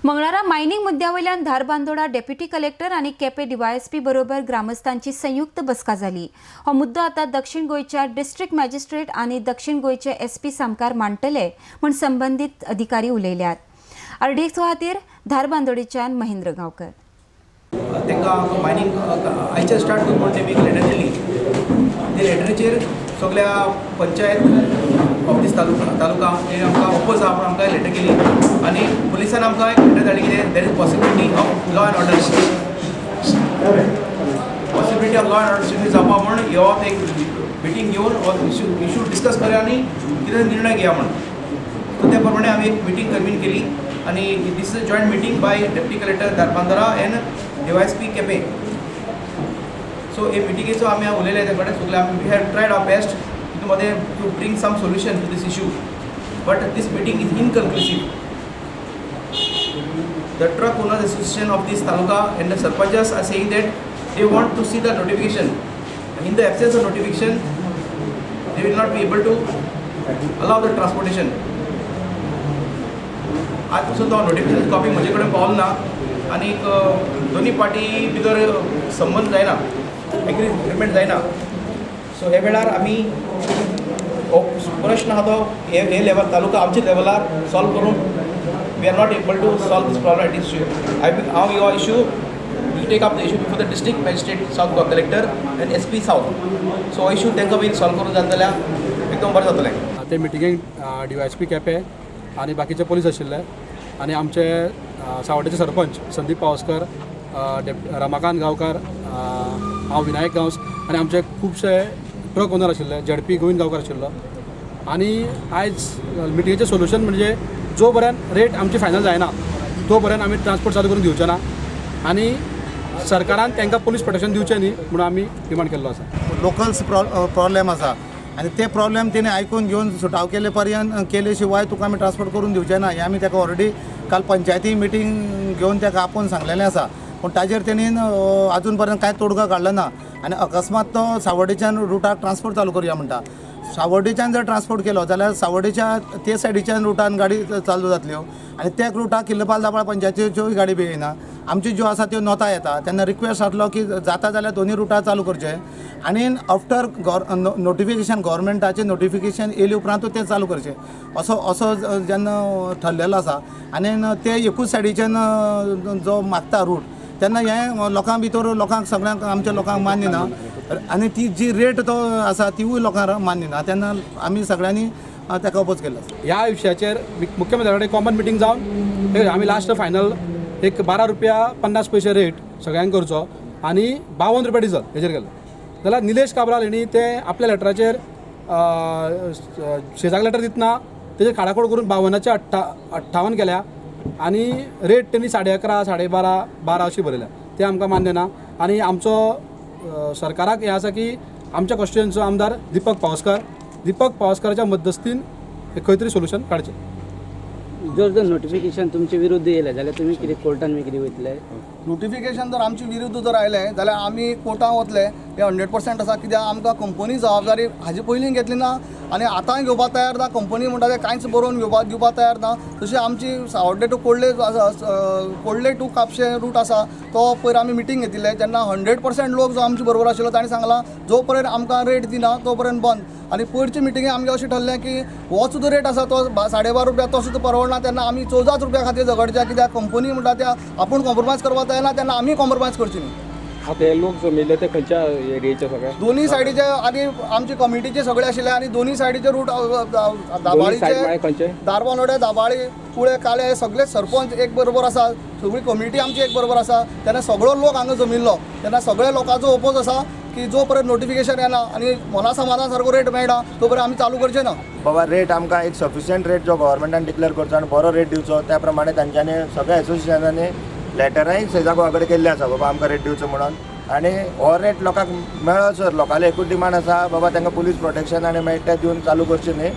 मंगळारा mining मुद्द्यावयल्यान Dharbandora deputy collector आनी Quepem DySP बरोबर ग्रामस्थांची संयुक्त बसका जाली. हो मुद्दो आतां दक्षिण गोंयच्या डिस्ट्रिक्ट मॅजिस्ट्रेट आनी दक्षिण गोंयचे एसपी सामकार मांडटले म्हूण संबंदीत अधिकारी उलयल्यात. आरडीएक्स खातीर धारबांदोडेच्यान महेंद्र गांवकर. तांकां मायनिंग आयचे स्टार्ट करून म्हूण तेमी एक लेटर दिली. ते लेटरीचेर सगळ्या पंचायत ऑफ दीस तालुका हे आमकां ओपोज आहा म्हूण आमकां लेटर केली आनी पुलिसान आमकां एक लेटर धाडली कितें there is possibility of law and order, possibility of law and order जावपा म्हूण यो एक मिटींग घेवन हो इशू डिस्कस करया आनी कितें निर्णय घेया म्हूण. सो त्या प्रमाणे आमी एक मिटींग कन्वीन केली आनी this is a joint meeting by deputy collector Dharbandora and DYSP Quepem. So हे मिटिंगेचो आमी उलयले ते कडेन सगळे आमी we have tried our best तितून मदें to bring some solution to this issue, but this meeting is inconclusive. The truck owners association of this taluka and the sarpanchas are saying that they want to see the notification. In the absence of notification they will not be able to allow the transportation. आज पसून तो notification copy म्हजे कडेन पावल ना आनी दोनी party भितर संबंद जायना, एग्रीमेंट जायना. सो हे वेळार आमी हो प्रश्न आहा तो हे लेवल तालुका आमच्या लेवलार सॉल्व करूंक we are not able to solve this problem at issue. हांव हो issue will take up the issue before the district magistrate south Goa collector and SP south. So हो इशू तांकां बीन सॉल्व करूंक जाता जाल्यार एकदम बरें जातलें. ते मिटिंगेक डीवायएसपी केपें आनी बाकीचे पोलीस आशिल्ले आनी आमचे सावड्डेचे सरपंच संदीप पावसकर, रमाकांत गांवकार, हांव विनायक गांवस आनी आमचे खुबशे ट्रक ओनर आशिल्ले, झेडपी गोविंद गांवकार आशिल्लो. आनी आयज मिटिंगेचें सोल्युशन म्हणजे जो पर्यंत रेट आमची फायनल जायना तो पर्यंत आमी ट्रान्सपोर्ट चालू करून दिवचे ना आनी सरकारान तांकां पोलीस प्रोटेक्शन दिवचें न्ही म्हणून आमी डिमांड केल्लो आसा. लोकल्स प्रॉब्लेम आसा आनी ते प्रॉब्लेम तेणी आयकून घेवन सुटाव केले पर्यंत केले शिवाय तुका आमी ट्रान्सपोर्ट करून दिवचे ना हें आमी ताका ऑलरेडी काल पंचायती मिटींग घेवन ताका आपोवन सांगलेलें आसा. पूण ताजेर तेणी आजून पर्यंत कांय तोडगो काडलो ना आनी अकस्मात तो सावर्डेच्यान रुटाक ट्रान्सपोर्ट चालू करया म्हणटा. सावर्डेच्यान जर ट्रान्सपोर्ट केलो जाल्यार सावर्डेच्या ते सायडीच्यान रुटान गाडी चालू जातल्यो आनी त्या रुटाक किल्लपाल दाबाळ पंचायतीच्योय गाडी बी येना. आमच्यो ज्यो आसा त्यो नोता येता तेन्ना रिक्वेस्ट आसलो की जाता जाल्यार दोनूय रुटां चालू करचे आनी आफ्टर नोटिफिकेशन गव्हर्मेंटाचें नोटिफिकेशन येयले उपरांतूच तें चालू करचें असो असो जेन्ना ठरलेलो आसा. आनी ते एकूच सायडीच्यान जो मागता रूट तेन्ना हें लोकां भितर लोकांक सगळ्यांक आमच्या लोकांक मान्य ना आनी ती जी रेट तो आसा तिवूय लोकांक मान्य ना तेन्ना आमी सगळ्यांनी ताका अपोज केलो. ह्या विशयाचेर मुख्यमंत्र्या कडेन कॉमन मिटींग जावन आमी लास्ट फायनल एक 12 रुपया 50 पयशे रेट सगळ्यांक करचो आनी 52 रुपया डिजल हेजेर केलो. जाल्यार निलेश काब्राल हेणी ते आपल्या लेटराचेर शेजाक लेटर दितना तेजेर खाडाखोड करून 52चे 58 केल्या आनी रेट तेणी 11.5, 12.5, 12 अशी बरयल्या. ते आमकां मान्य ना आनी आमचो सरकाराक हें आसा की आमच्या कॉन्स्टिट्युएन्सीचो आमदार दीपक पावसकर, दीपक पावसकराच्या मध्यस्थीन खंय तरी सोल्युशन काडचें. जर जर नोटिफिकेशन तुमचे विरुद्ध येयलें जाल्यार तुमी कितें कोर्टान बी कितें वयतले? नोटिफिकेशन जर आमचे विरुद्ध जर आयलें जाल्यार आमी कोर्टान वतले हें 100% आसा. कित्याक आमकां कंपनी जबाबदारी हाजे पयलीं घेतली ना आनी आतांय घेवपाक तयार ना. कंपनी म्हणटा तें कांयच बरोवन घेवपाक दिवपाक तयार ना. तशी आमची सावड्डे टू कोडले कोडले टू कापशें रूट आसा तो पयर आमी मिटींग घेतिल्ले तेन्ना 100% लोक जो आमचे बरोबर आशिल्लो ताणें सांगलां जो पर्यंत आमकां रेट दिना तो पर्यंत बंद. आनी पयरचे मिटिंगे आमगें अशें ठरलें की हो सुद्दां रेट आसा तो 12.5 रुपया तो सुद्दां परवडना तेन्ना आमी 14 रुपया खातीर झगडचे. कित्याक कंपनी म्हणटा त्या आपूण कॉम्प्रोमायज करपाक तयार ना तेन्ना आमी कॉम्प्रोमायज करची न्ही. आतां हे लोक जमिल्ले ते खंयच्या एरियेचे सगळे? दोनूय सायडीचे आनी आमचे कमिटीचे सगळे आशिल्ले आनी दोनूय सायडीचे रूट दाबाळीचे, धारबांदोडे, दाबाळी, कुळे, काले हे सगळे सरपंच एक बरोबर आसा, सगळी कमिटी आमची एक बरोबर आसा. तेन्ना सगळो लोक हांगा जमिल्लो तेन्ना सगळ्या लोकांचो ओपोज आसा की जो पर्यंत नोटिफिकेशन येना आनी मना समाधान सारको रेट मेळना तो पर्यंत आमी चालू करचे ना. बाबा रेट आमकां एक सफिशियंट रेट जो गव्हर्मेंटान डिक्लेअर करचो आनी बरो रेट दिवचो त्या प्रमाणे तांच्यांनी सगळ्या एसोसिएशनांनी लेटरांय सेजा गोवा कडेन केल्ले आसा बाबा आमकां रेट दिवचो म्हणून. आनी हो रेट लोकांक मेळो सर लोकांले एकूच डिमांड आसा बाबा तांकां पुलीस प्रोटेक्शन आनी मेळटा दिवन चालू करचें न्ही.